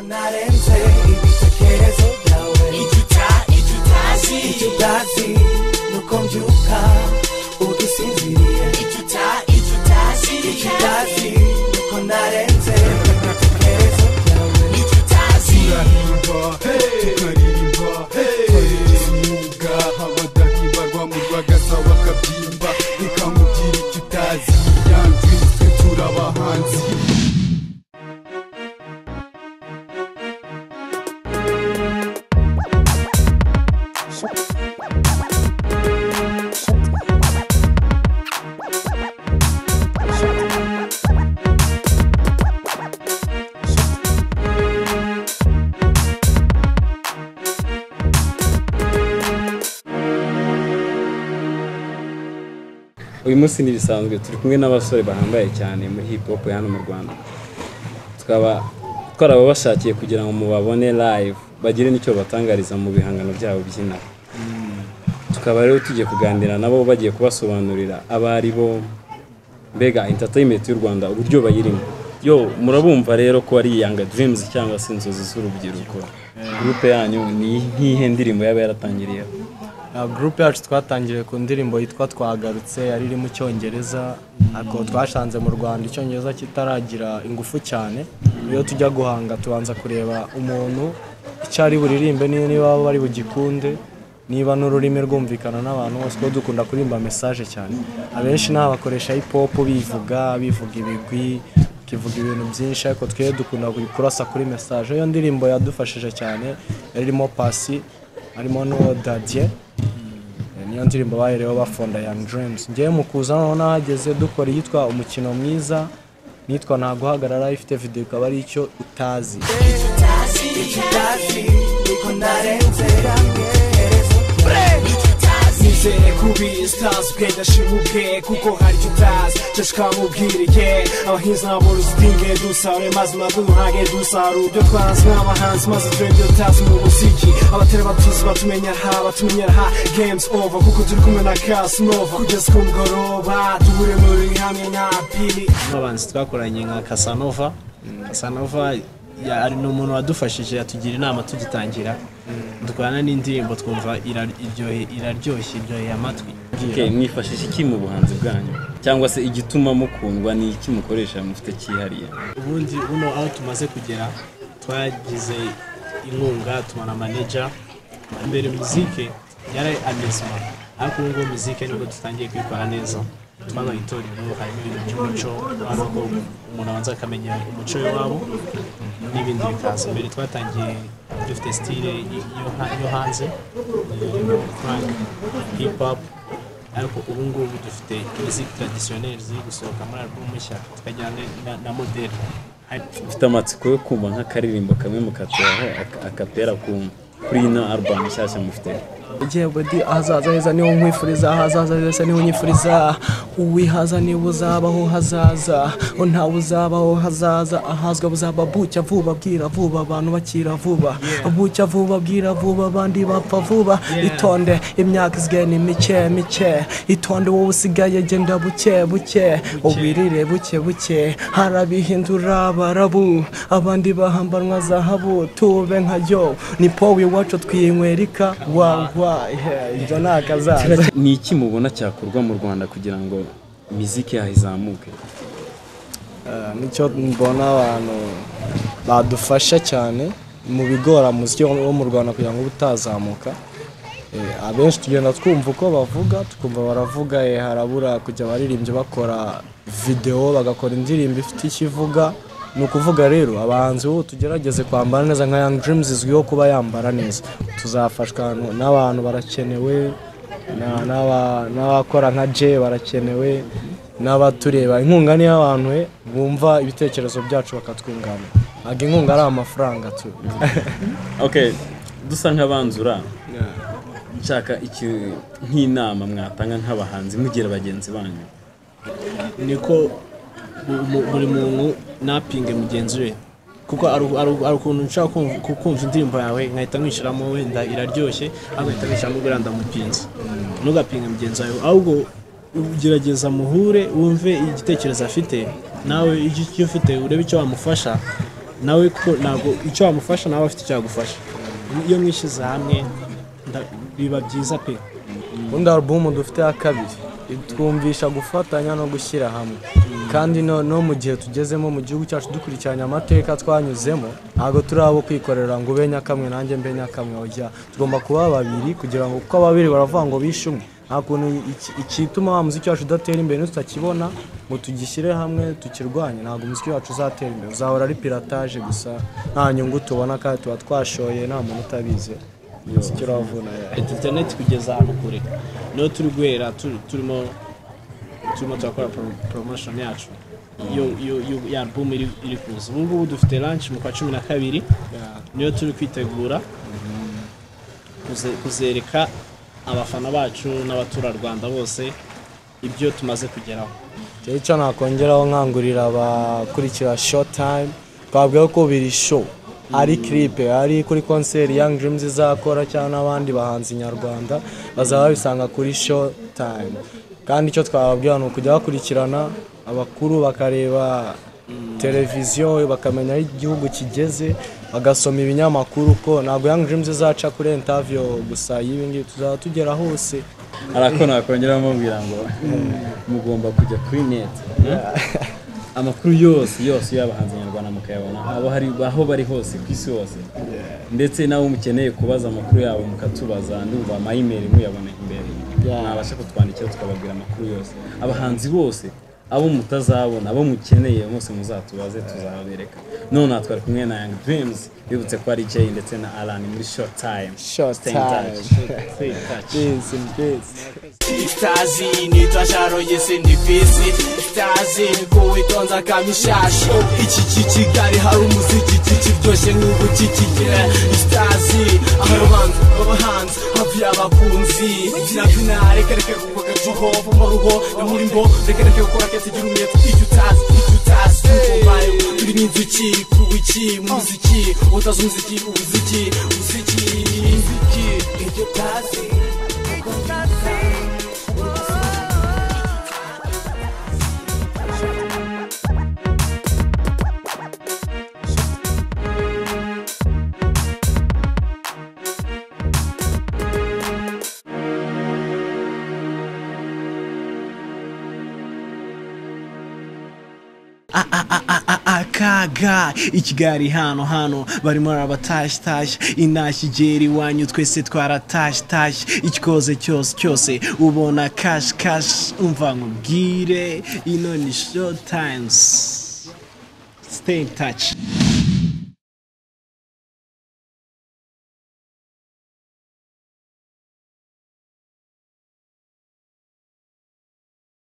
Narenze ibitekerezo byawe, icyo utazi nuko mbyuka ugisinziriye, icyo utazi nuko narenze ibitekerezo byawe, icyo utazi. Turahimba tukaririmba twabigize umwuga, abadahibarwa mu rwagasawa akabyimba, reka nkubwire icyo utazi, Young Dreams twe turabahanzi. Uyu munsi ntibisanzwe, turi kumwe n'abasore bahambaye cyane muri hip hop hano mu Rwanda, tukaba twarababashakiye kugira ngo mubabone live bagire n'icyo batangariza mu bihangano byabo by'inaha. Tukaba rero tugiye kuganira nabo, bagiye kubasobanurira abo ari bo, mbega entertainment y'u Rwanda uburyo bayirimo. Yo murabumva rero ko ari Young Dreams cyangwa se inzozi z'urubyiruko. Groupe yanyu ni nk'ihe ndirimbo yaba yaratangiriyeho? Group yacu twatangiriye ku ndirimbo yitwa Twagarutse, yari iri mu Cyongereza, ariko twashanze mu Rwanda Icyongereza kitaragira ingufu cyane. Iyo tujya guhanga tubanza kureba umuntu icyo ari buririmbe, niba bari bugikunde, niba n'ururimi rwumvikana n'abantu bose, kuko dukunda kuririmba message cyane. Abenshi ni abakoresha hip hop bivuga ibigwi, kivuga ibintu byinshi, ariko twe dukunda kurasa kuri message. Iyo ndirimbo yadufashije cyane, yari irimo Pasi, harimo no Dadie, niyo ndirimbo bahereyeho bafonda Young Dreams. Ngewe mu kuza noneho nahageze dukora iyitwa Umukino Mwiza, nitwa Ntaguhagarara, ifite video ikaba ari icyo utazi. Icyo utazi nuko narenze ibitekerezo byawe, nizere kubi stars bwenda shibuke kuko hari icyo utazi, cyo kamubwire abahinzi n'aborozi dinge dusare maze maduhage dusare ibyo twanze nk'abahanzi maze turebe utazi mu muziki, abatari batuzi batumenya ha batumenyera ha, games over kuko turi kumwe na Casanova kugeza ku mugoroba duhure muri hamwe na Pili. Abahanzi twakoranye nka Casanova, Casanova ari n'umuntu wadufashije, yatugira inama tugitangira, dukorana n'indirimbo twumva iraryoshye, iryoheye amatwi. Okay, mwifashisha iki mu buhanzi bwanyu cyangwa se igituma mukundwa ni iki mukoresha mufite cyihariye? Ubundi buno aho tumaze kugera twagize inkunga, tubona manager. Mbere muzike yari amusement, ariko ubu ngubu muzike nibwo dutangiye kwikora neza. Twabaye itorero, harimo ibintu by'umuco, urabona ko umuntu abanza akamenya umuco w'iwabo n'ibindi bikaza. Mbere twatangiye dufite style yo hanze, frank, hip hop, ariko ubu ngubu dufite musique traditionnelle ziri gusohoka muri album nshya, tukajyana na model. Mfite amatsiko yo kumva nk'akaririmbo kamwe mukaturaho akapera kuri ino album nshyashya mufite. Jewe di ahazaza heza niho nkwifuriza, ahazaza heza niho nyifuriza, uwihaza niwe uzabaho hazaza, ntawe uzabaho hazaza, ahazwa buzaba bucya vuba, bwira vuba abantu bakira vuba, bucya vuba bwira vuba abandi bapfa vuba. Itonde imyaka isigaye ni mike mike, itonde wowe usigaye genda buke buke, ubirire buke buke, harabihindura abarabu abandi bahambanwa zahabu, tube nka yo ni powe iwacu twiyinywera wa. Ibyo ni akazaza. Ni iki mubona cyakorwa mu Rwanda kugira ngo muziki yaho izamuke? Nicyo mbona abantu badufasha cyane mu bigora muziki wo mu Rwanda kugira ngo utazamuka. Abenshi tugenda twumva uko bavuga, tukumva baravuga harabura kujya abaririmbyi bakora video bagakora indirimbo ifite icyo ivuga. Ni ukuvuga rero abahanzi ubu tugerageze kwambara neza, nka Young Dreams izwiho kuba yambara neza, tuzafashwa n'abantu barakenewe, n'abakora nka Jay barakenewe, n'abatureba. Inkunga ni y'abantu bumva ibitekerezo byacu bakatwunganira, ntabwo inkunga ari amafaranga tu. Okay, dusa nk'abanzura, nshaka nk'inama mwatanga nk'abahanzi mugira bagenzi banyu. Niko buri muntu napinge mugenzi we, kuko ari ukuntu nshaka kumva indirimbo yawe nkahita nkwishiramo wenda iraryoshye, ariko nkahita nkwishiramo buriya ndamupinze. Ntugapinge mugenzi wawe, ahubwo ugerageza muhure wumve igitekerezo afite, nawe icyo ufite urebe icyo wamufasha. Nawe kuko ntabwo icyo wamufasha nawe afite icyo yagufasha. Iyo mwishyize hamwe biba byiza pe. Ubundi album dufite ya kabiri itwumvisha gufatanya no gushyira hamwe, kandi no mu gihe tugezemo mu gihugu cyacu dukurikiranye amateka twanyuzemo, ntabwo turi abo kwikorera ngo ube nyakamwe nanjye mbe nyakamwe, oya, tugomba kuba babiri kugira ngo, kuko babiri baravuga ngo bishe umwe. Nta kuntu ikituma wa muziki wacu udatera imbere tutakibona ngo tugishyire hamwe tukirwanye, ntabwo umuziki wacu uzatera imbere, uzahora ari piratage gusa, nta nyungu tubona kandi tuba twashoye nta muntu utabizi. Umuziki uravuna. Internet kugeza ahantu kure niho turi guhera, turimo turakora promotion yacu ya album iri kuza. Ubu ngubu dufite launch mu kwa 12, niyo turi kwitegura kuzereka abafana bacu n'abaturarwanda bose ibyo tumaze kugeraho. Icyo nakongeraho nkangurira abakurikira Showtime, twabwiye ko biri show ari clip ari kuri concert Young Dreams izakora cyangwa n'abandi bahanzi nyarwanda bazaba babisanga kuri Showtime. Kandi icyo twababwira ni ukujya bakurikirana abakuru, bakareba televiziyo bakamenya aho igihugu kigeze, bagasoma ibinyamakuru, ko ntabwo Young Dreams izaca kuri interview gusa y'ibi ngibi, tuzaba tugera hose. Ariko nakongera mubwira ngo mugomba kujya kuri net, amakuru yose yose y'abahanzi nyarwanda mukayabona abo hari aho bari hose ku isi hose, ndetse nawe mukeneye kubaza amakuru yabo mukatubaza, ndumva ama email muyabona imbere, mwabasha kutwandikira tukababwira amakuru yose. Abahanzi bose abo mutazabona, abo mukeneye bose muzatubaze tuzabereka. None twari kumwe na Young Dreams, bibutse ko ari Jay ndetse na Alan muri Showtime. Showtime. Stay in touch. Peace and peace. Itazi nitwa Sharoye sindifisi, itazi ko witonza kamishasho, iki Kigali hari umuziki kiryoshye nk'ubukikiye, itazi aho rubanda abahanzi hafi abakunzi, byina reka reka kuko gacuho mu rugo na muri mbo reka reka gukora kese gira umwete, icyo utazi utazi turi nk'inzuki ku muziki utazi umuziki ubuziki umuziki icyo utazi. Akaga i Kigali hano hano barimo arabatashye intashyi igera iwanyu twese twaratashe, ikikoze cyose cyose ubona cash cash, umva nkubwire ino ni Showtime. Stay in touch.